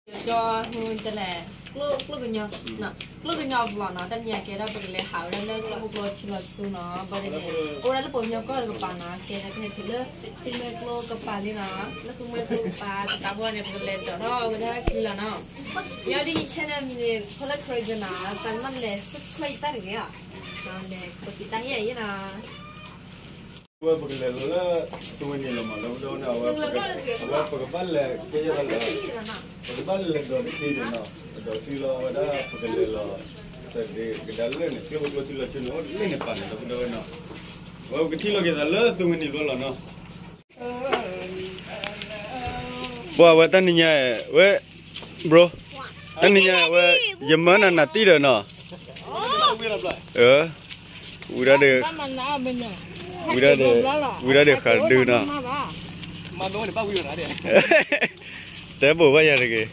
ကၠီ ဟူတလဲၣ်, ကျိ ကျိကညီ, ကျိကညီအဘျီနီၤ, တနံၤအံၤကဲဒီးပကလဲၤဟးဝဲဒၣ်လၢကျိဖိကျိထံလီၤဆူနီၤ, ဘၣ်ဒ်န့ၣ် အိၣ်ဝဲဒၣ်လၢပှၤကညီကီၢ်တကပၤနီၤ, ကဲဒီးပဟဲတုၤလၢ သူမွဲကျိကပၤလံနီၤ, လၢသူမွဲကျိကပၤ တတးဘီန့ၣ် ပကလဲၤဒိးထီၣ်ဝဲဒၣ်ချံလီၤနီၤ. ယအီဒ်ယ channel မံၤန့ၣ် ဖီလၢ Crazy နီၤ, သးမ့ၢ်လဲၤ subscribe ယတၢ်တဂ့ၤဧါ, လဲၤကတိၤတၢ်ဟ့ၣ်ယဲနီၤ. ဝဲပကလဲၤလီၤလၢ သူဝဲန့ၣ်လီၤမး ဒီပုၢ်ဒီဝဲၢ်န့ၣ် အဝဲပကဘၣ်လဲၤကဲယဲလီၤလၢ ပကဘၣ်လဲၤဒိးတချံန့ၣ်နီၤ, ပဒိးချံလီၤဝဲဒၣ် ပကလဲၤလီၤ တၢ်ဒ့ကဒါလၢန့ၣ် ကျိဖိကျိထံလီၤဆူန့ၣ် အိၣ်လၢန့ၣ်ပာ်န့ၣ် ဒီပုၢ်ဒီဝဲၢ်နီၤ, ဝဲပကထံၣ်လီၤက့ၤသးလၢသူဝဲန့ၣ်ဘျီလီၤနီၤ. ပှၤဝဲတနံၤညါဝဲ bro, တနံၤညါဝဲ ယမၢနၤနၤတံၢ်ဒီးနီၤ, ဝံၤဒၣ်ဒီး ဝံၤဒၣ်ဒီး ဝံၤဒၣ်ဒီးဃးဒုနီၤ, တဲဘိးဘၣ်ယၤတဂ့ၤ,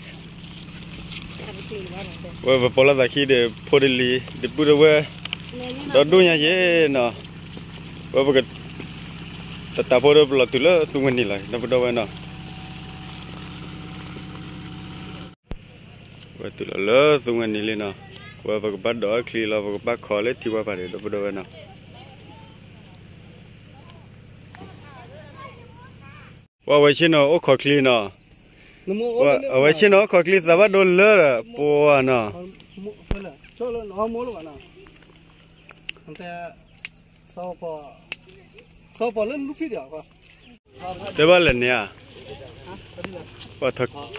ဝဲပပိာ်လီၤသးခံဒီး ဖိတလံၤ ဒီပုၢ်ဒီဝဲၢ် ဒီဒူၣ်ညါယဲနီၤ, ဝဲပက တတးဖိဒီးပလီၤတုၤလၢသူဝဲန့ၣ်လီၤ ဒီပုၢ်ဒီဝဲၢ်နီၤ. ဝဲတုၤလီၤလၢသူဝဲန့ၣ်လံနီၤ, ဝဲပကဘၣ်ဒိးအချံလီၤ ပကဘၣ်ခီလၢထံဝဲပၤန့ၣ် ဒီပုၢ်ဒီဝဲၢ်နီၤ. ပှၤဝဲဆ့ၣ်နီၤအိၣ်ခိးချံနီၤ, အဝဲဆ့ၣ်နီၤအိၣ်ခိးချံသးဘၣ်ဒိလၢဒီး ပှၤနီၤ. တဲဘၣ်လဲၣ်န့ၣ်ဧါ,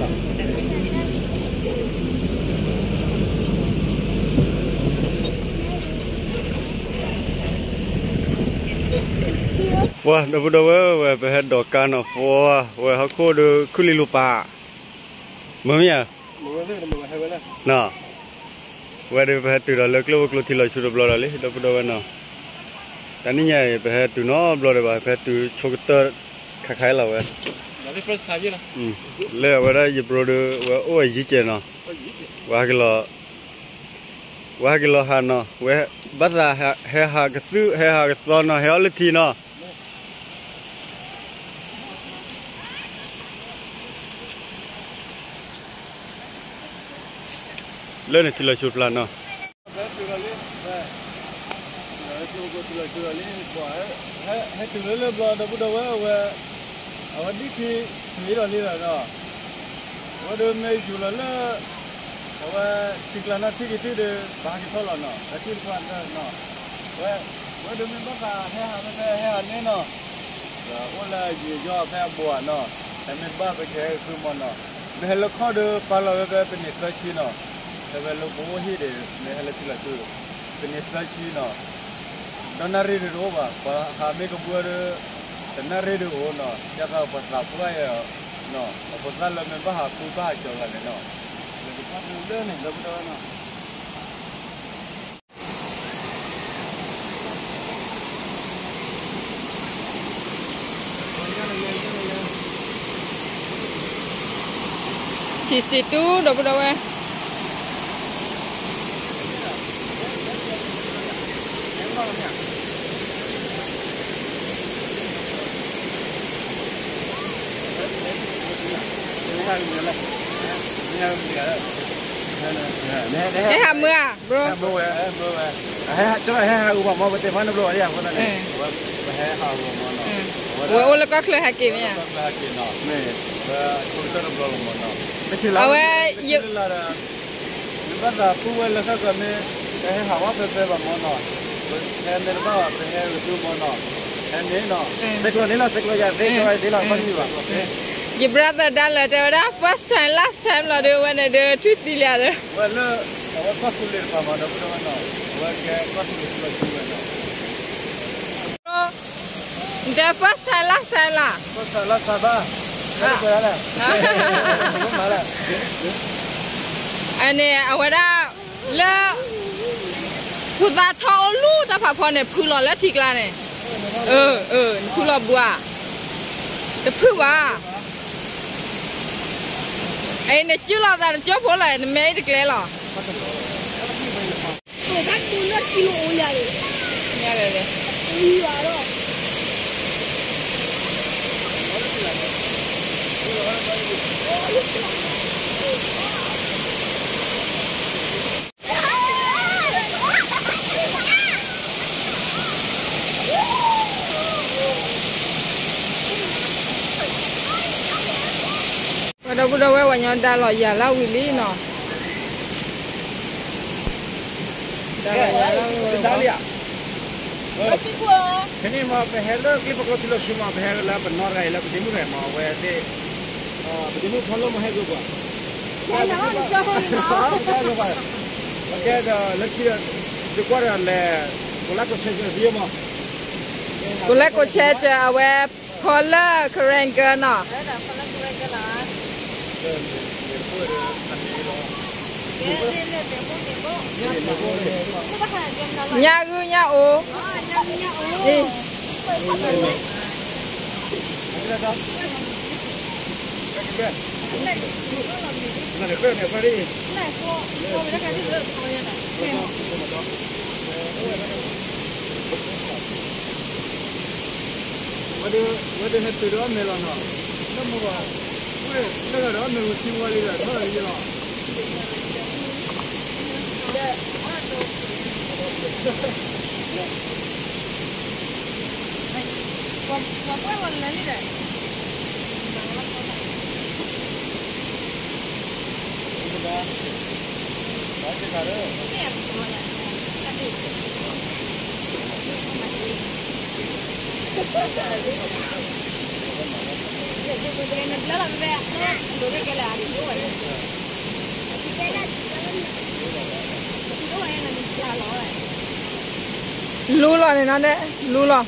ပှၤထီၣ်လၢချံပူၤလံနီၤဝဲဒၣ်. ပှၤ ဒီပုၢ်ဒီဝဲၢ် ဝဲပဟဲဒိးကါနီၤ ပှၤ ဝဲဟီၣ်ခိၣ်ဒီးခုၣ်လံလိၤပာ် မ့ၢ်မ့ၢ်ဧါ, ဝဲဒၣ်ပဟဲတုၤဒီးလၢကျိဖိကျိထံလီၤဆူတဘျီဒီးလံ ဒီပုၢ်ဒီဝဲၢ်နီၤ, တနံၣ်ညါအံၤ ပဟဲတုၤနီတဘျီဒီးဘၣ် ပဟဲတုၤဆိကတၢၢ်ခါခါလီၤဝဲ, လၢအဝဲဒၣ်ယ bro ဒီး ဝဲအိၣ်ဝဲယံၤကဲးနီၤ, ဝဲဟဲက့ၤလီၤ ဝဲဟဲက့ၤလီၤဟးနီၤ, ဝဲဘၣ်သးဟဲဟးကသုၣ် ဟဲဟးကသီနီၤ ဟဲအီၣ်လၢထံနီၤ လၢန့ၣ်ထံလီၤဆူဖျါနီၤ, ဟဲတုၤလၢလၢဘျီ ဒီပုၢ်ဒီဝဲၢ်ဝဲ, အဝဲဒၣ်ထံၣ်လီၤလံလီၤနီၤ, အဝဲဒၣ်မ့ၢ်ယူၤလီၤလၢ အဝဲထံကျါနီၣ်ထံၣ်က့ၤထံၣ်ဒီး ဘၣ်ဟဲက့ၤထီၣ်လီၤနီၤ အထံၣ်တပှၢ်တၢၢ်နီၤ, ဝဲ ဝဲဒၣ်မ့ၢ်ဘၣ်သးဟဲဟးဖဲဖဲဟဲဟးန့ၣ်နီၤ, ဒီးအိၣ်လၢယံာ်ယီၢ်ဖဲအဘိးနီၤ, ဟဲမ့ၢ်ဘၣ်ဖဲကဟဲက့ၤဃုမီၤနီၤ, မ့ၢ်ဟဲလၢခီၣ်ဒီးပာ်လီၤဝဲဖဲပနံာ်သၢဆံနီၤ, ဖဲဖဲလၢပအိၣ်ဟံၣ်ဒီး မ့ၢ်ဟဲလၢထံလီၤဆူ ပနံာ်သၢဆံနီၤ, ဒီးနၣ်ရံၣ်ဒီးတအိၣ်ဘၣ် ပှၤဟးမ့ၢ်ကဘှၢဒီး တနၣ်ရံၣ်ဒီးအိၣ်နီၤ, ယသးပှၤသးပှၢ်ယၤနီၤ, အဖိသၣ်လၢမ့ၢ်ဘၣ်ဟးဃုဘၣ်ဟးကၠီၤဂၤန့ၣ်နီၤ, လၢကဖးဒိၣ်လၢန့ၣ် ဒီပုၢ်ဒီဝဲၢ်နီၤ ထံၣ်စံၣ်တူၢ် ဒီပုၢ်ဒီဝဲၢ်, တၢ်ကန့ၣ်လီၤ. ဟဲဟးမုာ်ဧါ bro ဟဲဟးအူဘၣ်မ့ၢ် ပတဲမ့ၢ်နဘျီဝဲဒၣ်အဃိသတးန့ၣ် ဝဲအိၣ်လၢကီၢ်ချၢဟဲက့ၤမ့ၢ်ဧါ အဝဲ ယဘၣ်သးပူၣ်ဝဲလၢဃၣ်ကီးမ့ၢ် ပဟဲဟးဝဲဖဲဖဲဘၣ်မ့ၢ်နီၤ ပဟဲမ့ၢ်တဘၣ်ဘၣ် ပဟဲဝဲသူမ့ၢ်နီၤ ဟဲန့ၣ်နီၤ ဆဲးကျိးန့ၣ်လီၤ ဆဲးကျိးယၤသ့ၣ်ကျိးသ့ၣ်လီၤ ခီမံၤဘၣ် ယ brother ဒၣ်လဲာ်တဲဝဲဒၣ် first time last time လီၤဒီး ဝဲန့ၣ်ဒီး ထူၣ်သံလံဒီး ဝဲလၢ အဝဲကီၢ်သူလ့ၤတပၤမ့ၢ်နီၤ ဒီပုၢ်ဒီဝဲၢ်နီၤ အဝဲကဲကီၢ်သူလ့ၤဆူလီၤဆူဝဲနီၤ the first time last time လၢ first time last time ဘၣ် အန့ၣ် အဝဲဒၣ် လၢ ဖိသၣ်ထီၣ်အိၣ်လူၤတၢ်ဖးဖီန့ၣ် ဖုလီၤလၢထံကျါန့ၣ် နဖုလီၤဘှါ တဖုဘၣ် အံၤ နကၢလီၤသးနကၠိဖိလီၤ နမ့ၢ်အံၤတကျဲလီၤ ဘၣ်တူၢ်လၢကံလိအိၣ်ယၤန့ၣ် ပှၤဒီပုၢ်ဒီဝဲၢ် ပှၤညီဒါလီၤယၤလၢဝံၤလံနီၤ ဒါလီၤယၤလၢဝံၤလံ ဖဲန့ၣ်မ့ၢ် ပဟဲလၢကျ့ပကျီထံလီၤဆူမး ပဟဲလၢပနီၢ်တဂၤအံၤလၢပဒ့မုၣ်တဂၤအံၤမး အဝဲသ့ၣ် ပဒ့မုၣ်ဖီလၢမ့ၢ်ဟဲက့ၤပှၤ ကဲဒီးလၢခံဒီး ယကွၢ်ဒီးလဲၤ ကိးလၢကိးဆဲးကၢးသံမး ကိးလၢကိးဆဲးကၢး အဝဲဖီလၢ Karen ကၢနီၤ ညၣ်ဂုၢ်ညၣ်အိၣ် ဝဲဒၣ်ဟဲတုၤဒီးအမဲာ်လီၤနီၤ, လၢမုၢ်ဘၣ်, ဝဲလၢဂၤဒီးအမဲာ်ဝဲထံဝါလံဒီး ထီၣ်လံလီၤ. လူလီၤန့ၣ်နီၤန့ၣ် လူလီၤ.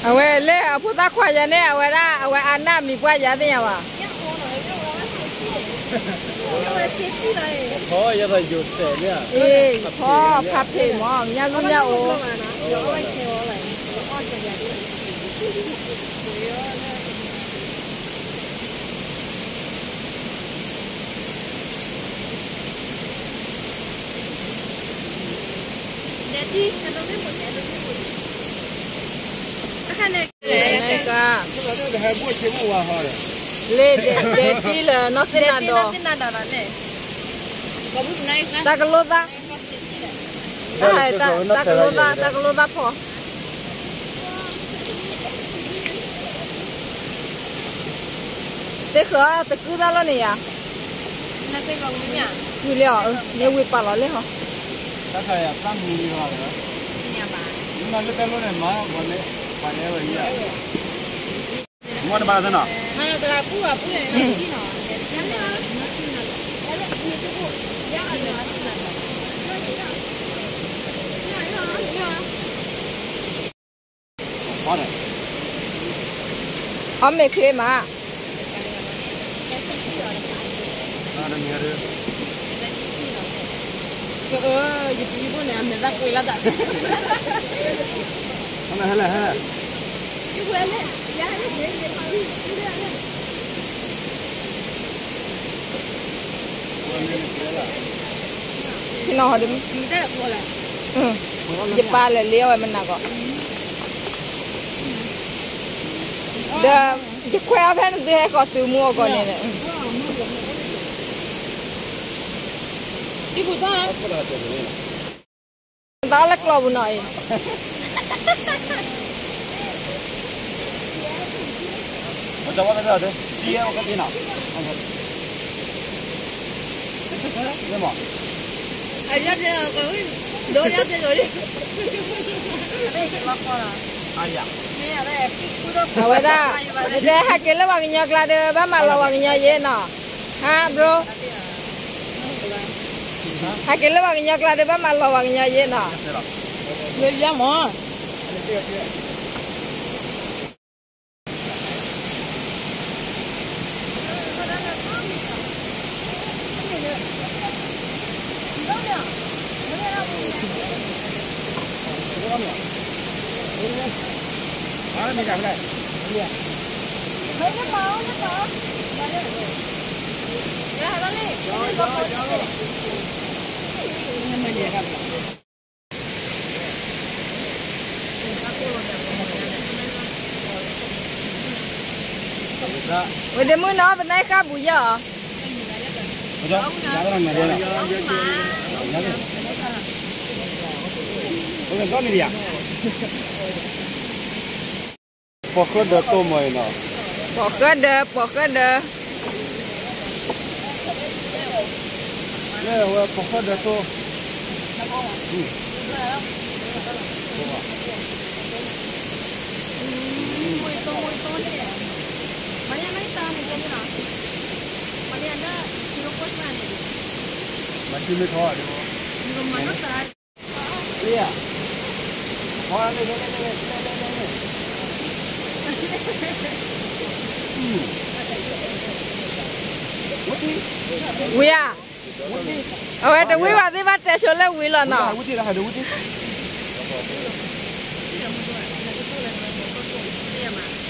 အဝဲလၢအဖိသၣ်ခွါယၤန့ၣ် အဝဲဒၣ် အဝဲအါနၢ်မံၤပှၢ်ယၤသ့ၣ်ညါဘၣ်. ဖီဖးဖ့းမး ညၣ်ဂုၢ်ညၣ်အိၣ် လ့ဒဲးတံၢ်လၢနီၢ်သ့ၣ်နၤဒီး တၢ်ကလိၣ်သၣ်, တၢ်ကလိၣ်သၣ်, တၢ်ကလိၣ်သၣ်ဖီ သ့ၣ်ဃၢၤ တကုၢ်သၣ်လီၤန့ၣ်ယၤ, ဝံၤလံအီၤ, မ့ၢ်ဝံၤပာ်လီၤလံဟီ, တၢ်ခါယၤသၣ်မံၤလီၤ, မ့ၢ်မၤလၢတၢ်လိၣ်န့ၣ်မၤ ပှၤန့ၣ်ဝဲယၤ, မ့ၢ်တဘၣ်သနီၤ အီၣ်မ့ၤချ့မး, ယတံၤဖိန့ၣ် အမဲာ်သၣ်ကွံလၢ်သး, ဟဲလဲၣ်ဟဲလဲၣ်, ယဝဲလဲၣ်, ယဟဲလဲၣ်, နီၤ, ယပၢ်လဲၤလ့အီၣ်ဝဲမနၤကီး, ဒီး ယခွဲးအီၤဖဲနသုဟဲဃီၤသုးမူအဂီၢ်န့ၣ်, တၢ်လၢကျီၢ်ပူၤနီၤအံၤ, အဝဲဒၣ်, ယတဲဟဲက့ၤလၢပှၤကညီကျါဒီး ဘၣ်မၤလီၤပှၤကညီယဲနီၤ, ဟါ bro, ဟဲက့ၤလၢပှၤကညီကျါဒီး ဘၣ်မၤလီၤပှၤကညီယဲနီၤ, မ့ၢ် ဝဲဒၣ်မုၢ်နီၤ ပနၢ်ဃၣ်ပူၤယီၤ, ပိာ်ဃၢဒၢးတိၢ်မီၤအံၤနီၤ, ပိာ်ဃၢဒၢး ပိာ်ဃၢဒၢးတိၢ်, ဝံၤဧါ, အဝဲတဝံၤဘၣ်သ့ၣ်ဘၣ်တဲဆိလၢ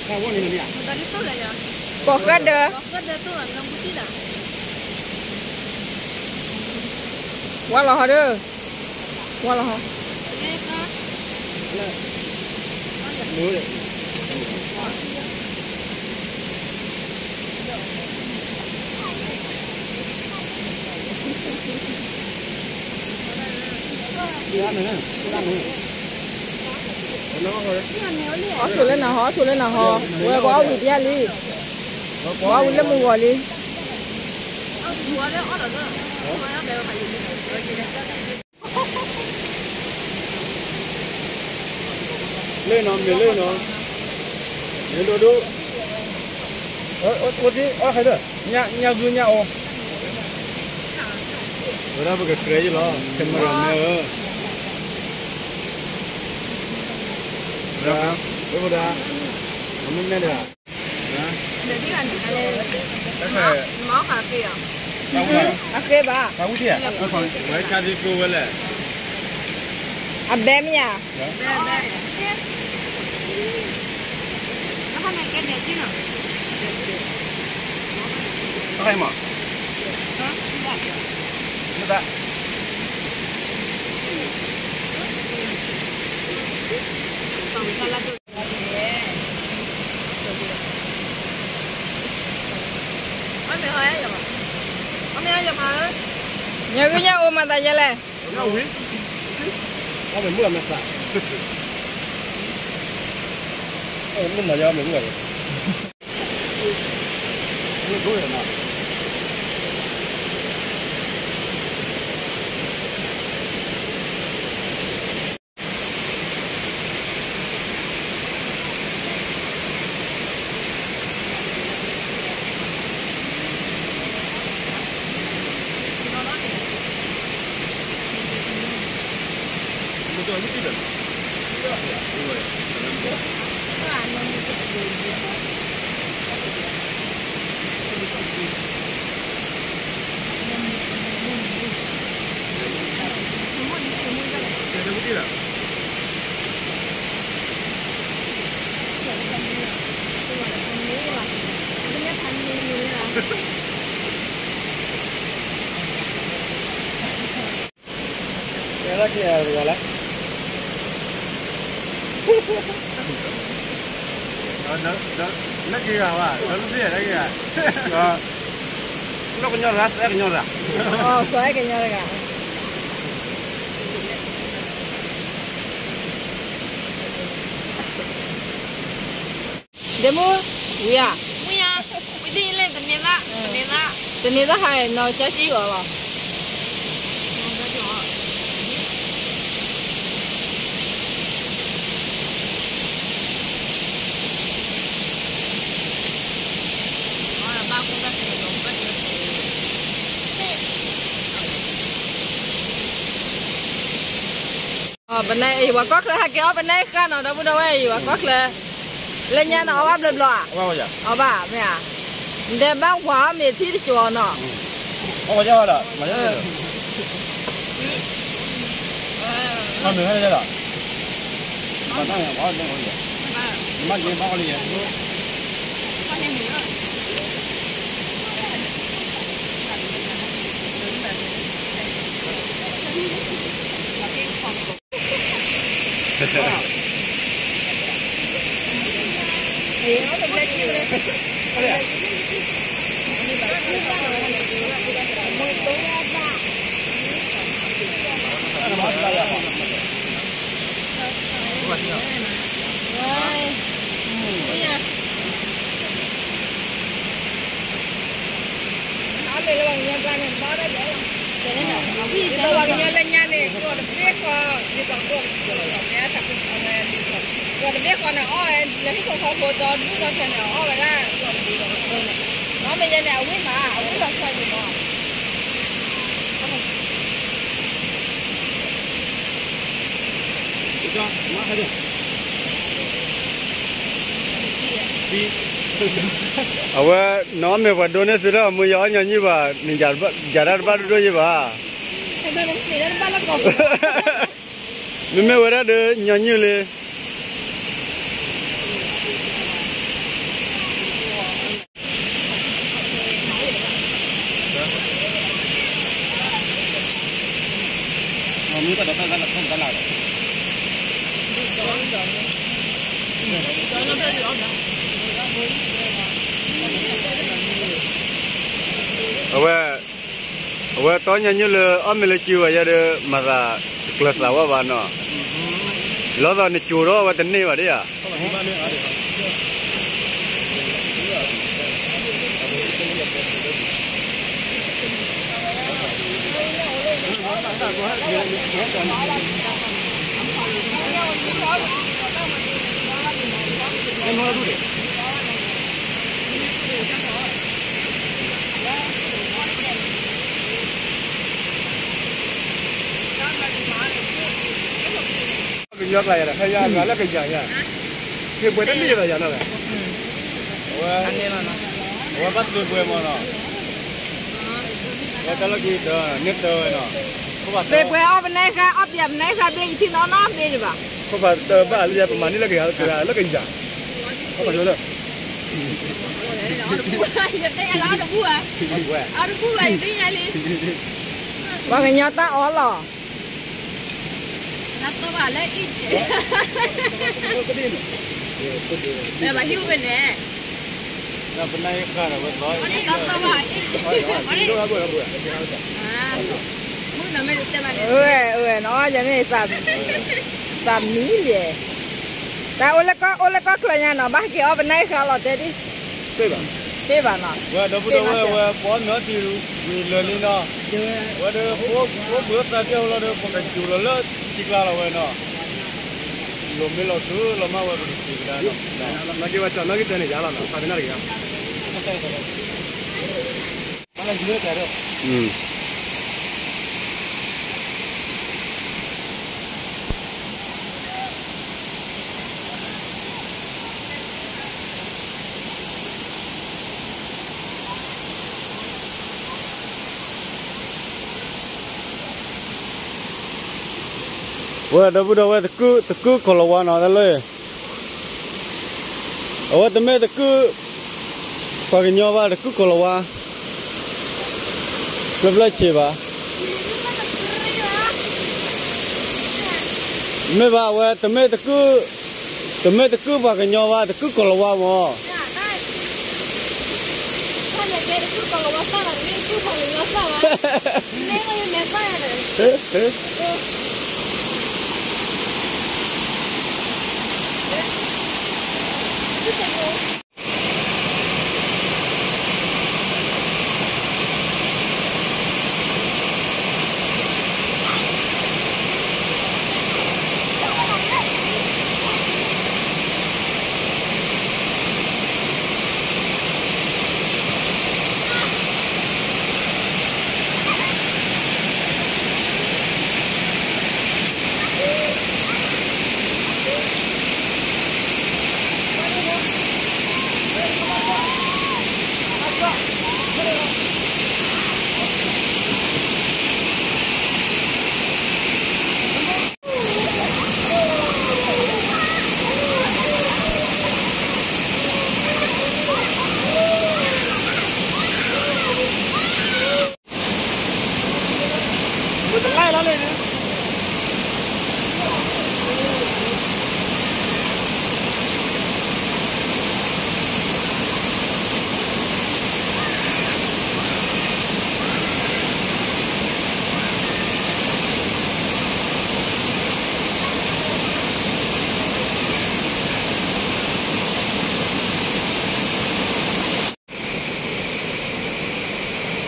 ဝံၤလီၤနီၤ, ပိာ်ဃၢဒၢး, ဝါလီၤဟီဒီး, ဝါလီၤဟီ အီၣ်ဆိးလၢနၤဟီ, အီၣ်ဆိးလၢနၤဟီ, ဝဲပှၤအီၣ်ဝံၤတယၢ်လံ, ပှၤအီၣ်ဝံၤလၢမုၢ်ဂီၤလံ. လၢနီၤ မ့ၢ်လၢနီၤ, မ့ၢ်ဒိၣ်ဒိၣ်, အိၣ်ဒံး အီၣ်ခဲဒီး, ညၣ်ဂုၢ်ညၣ်အီ, ဝဲဒၣ်ပကကြဲယလီၤ camera မ့ၢ်ဧၢ, ဝဲဒၣ်, မ့မ့ၢ်ဒီး အဃ့ဘၣ်, ဝဲဒၣ်, အဘဲမ့ၢ်ဧါ, မ့ၢ်တၢ် ညၣ်ဂုၢ်ညၣ်အီမၤသး ယဲလဲၣ်, မ့ၢ်မုၢ်မၤယါ မ့ၢ်မုၢ်မၤယါ မ့ၢ်ဒိၣ်ယါနီၤ. မ့ၢ် လၢက့ၤဂၤဘၣ်, လၢက့ၤဂၤ, လၢကညီတဂၤ, အဲၣ်ကညီတဂၤ, အဲၣ်ကညီတဂၤ. ဒ့မုၢ်, ဝံဧါ, ဝံဧါ, ဝံသ့ၣ်ညါလၢတန့ၤသၣ်, တန့ၤသၣ်, တန့ၤသၣ်ဟါနီၢ်ကၠီစံၣ်အီၤလီၤ. ပနၢ်အံၤ ပှၤကီၢ်ချၢဟဲက့ၤအီၣ်ပနၢ်ဃာ်နီၤ ဒီပုၢ်ဒီဝဲၢ်အံၤ ပှၤကီၢ်ချၢ, လၢညါန့ၣ် အီၣ်ဘၣ်ဘျီဘျီဧါ, အီၣ်ဘၣ်မ့ၢ်ဧါ, နတဲဘၣ်ဝၤအီၣ်မ့ၤထံတကၠီၤနီၤ, အီၣ်ဘၣ်, အီၣ်မ့ၤလၢပှၤကညီကျါန့ၣ် ဘၣ်ဒၣ်ယဲလီၤ, ပှၤကညီလၢညါန့ၣ် ကျိာ်တဘ့ၣ်ဃီ, ကျိာ်တဘ့ၣ်ဃီန့ၣ် အီၣ်ဝဲလၢဟံၣ်ဖိဃီဖိဒီဒူၣ်ဒီထၢန့ၣ် အီၣ်ဝဲဒၣ်ကျိာ်တဘ့ၣ်ဃီ, အီၣ်မ့ၤယဲန့ၣ် အဝံၣ်မး အဝံၣ်လီၤဆီယံၤမး. အဝဲ နအီၣ်မ့ၤပှၤဒိန့ၢ်သုလၢအမုၢ်ယီၤအီၣ်ညီနုၢ်ဘၣ်, နယၤတဘၣ်ဒိဒိယံၤဘၣ်, မ့မ့ၢ်ဝဲဒၣ်ဒီးညီနုၢ်လံ. အဝဲ အဝဲတီညီနုၢ်လၢအီၣ်မ့ၤလၢစုဘၣ်ယဲဒီး မၤသးတကျၢၤသးဝဲဘၣ်နီၤ, လီၤသီးနကိၤထီၣ်ဝဲတန့ၢ်ဘၣ်ဒ်ဧါ. ကညီကျါယၤဒီး ဟဲယၤဂၤလၢကယၤယၤ, က့ၤပှဲၤတန့ၢ်ဘၣ်ယၤနီၤ, အဝဲ အဝဲဘၣ်သ့ပှဲၤမးနီၤ, ဝဲတၢ်လီၢ်ခံတၢ်န့ၣ်တၢ်ဝဲနီၤ, သ့ပှဲၤအီၣ်ပနၢ်ဃာ် အီၣ်ပျဲပနၢ်ဃာ်ဘ့ၣ်ကထံၣ်နီၢ်နီၢ်ဘ့ၣ်ဒံးဘၣ်, ခိၣ်ဖးတၢ်ဘၣ်လၢယပမၤန့ၢ်လၢကယၤ လၢကယၤ, ခိၣ်ဖးလၢ ပှၤကညီတၢ်အီၣ်လီၤ. အဝဲ အဝဲ နအီၣ်ယၤန့ၣ် သးမံလံ, တၢ်အိၣ်လၢကီၢ်ချၢညါနီၤ ဘၣ်ဟဲက့ၤအီၣ်ပနၢ်ဃာ်လီၤတဲဒ်, တ့ၢ်ဘၣ်, တ့ၢ်ဘၣ်နီၤ, ဝဲဒီပုၢ်ဒီဝဲၢ် ဝဲပှၤအီၣ်မ့ၤအီထံရူၤ ဝံၤလၢာ်လံနီၤ, ဝဲဒီး အိၣ်ဘှံးအိၣ်သါကဲဟိလီၤဒီး ပကစူၤလီၤလၢထံကျါလီၤဝဲနီၤ, လီၤမ့ၢ်လီၤထူလီၤမး ဝဲပကစူၤကဒါနီၤ, နီၢ်က့ၤဝဲကၠီ နီၢ်က့ၤတဲန့ၣ် ယၤလီၤနီၤ ဖးမ့ၢ်နီၢ်တဂ့ၤ ဝဲဒီပုၢ်ဒီဝဲၢ် သကုၢ်ကီၤလၤဝါနီၤ တၢ်လၢ အဝဲတမ့ၢ်သကုၢ်ပှၤကညီဘၣ် သကုၢ်ကီၤလၤဝါ ဖျၢၣ်ဖျၢၣ်ဆံးဘၣ်. မ့ၢ်ဘၣ်အဝဲ, တမ့ၢ်တကုၢ်ပှၤကညီဘၣ်, တကုၢ်ကီၤလၤဝါမၢ်.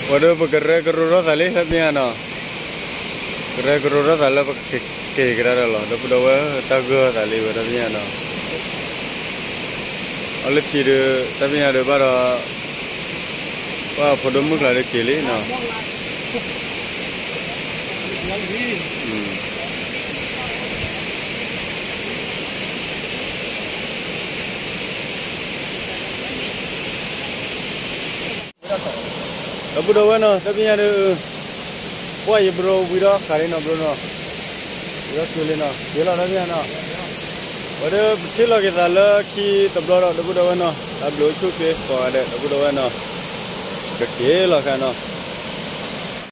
ဝဲဒီးပကရၢကရိထီၣ်သးလံ တၢ်ပညါနီၤ, ကရၢကရိထီၣ်သးလၢပကက့ၤကဒါဒီးလီၤ ဒီပုၢ်ဒီဝဲၢ် တၢ်ဂၢၢ်သးလံဝဲ တၢ်ပညါနီၤ, အီလၢခံဒီး တၢ်ပညါဒီးဘၣ်ဒီး ပှၤဖိဒိၣ်မုၣ်ကျါဒီးက့ၤလံနီၤ. ဒီပုၢ်ဒီဝဲၢ်နီၤ တၢ်ပညါဒီး ပှၤယဘျီဝံၤဒီးခးလံနီၤ ဘျီနီၤ, ဝံၤဒီးက့ၤလံနီၤ က့ၤလီၤ တၢ်ပညါနီၤ, ဝဲဒီးပထံၣ်လိာ်က့ၤသးလၢခံတဘျီဒီး ဒီပုၢ်ဒီဝဲၢ်နီၤ တၢ်ဘျုးအိၣ်ဆူၣ်ချ့ကိးဂၤဒဲး ဒီပုၢ်ဒီဝဲၢ်နီၤ, ကက့ၤလီၤခါနီၤ.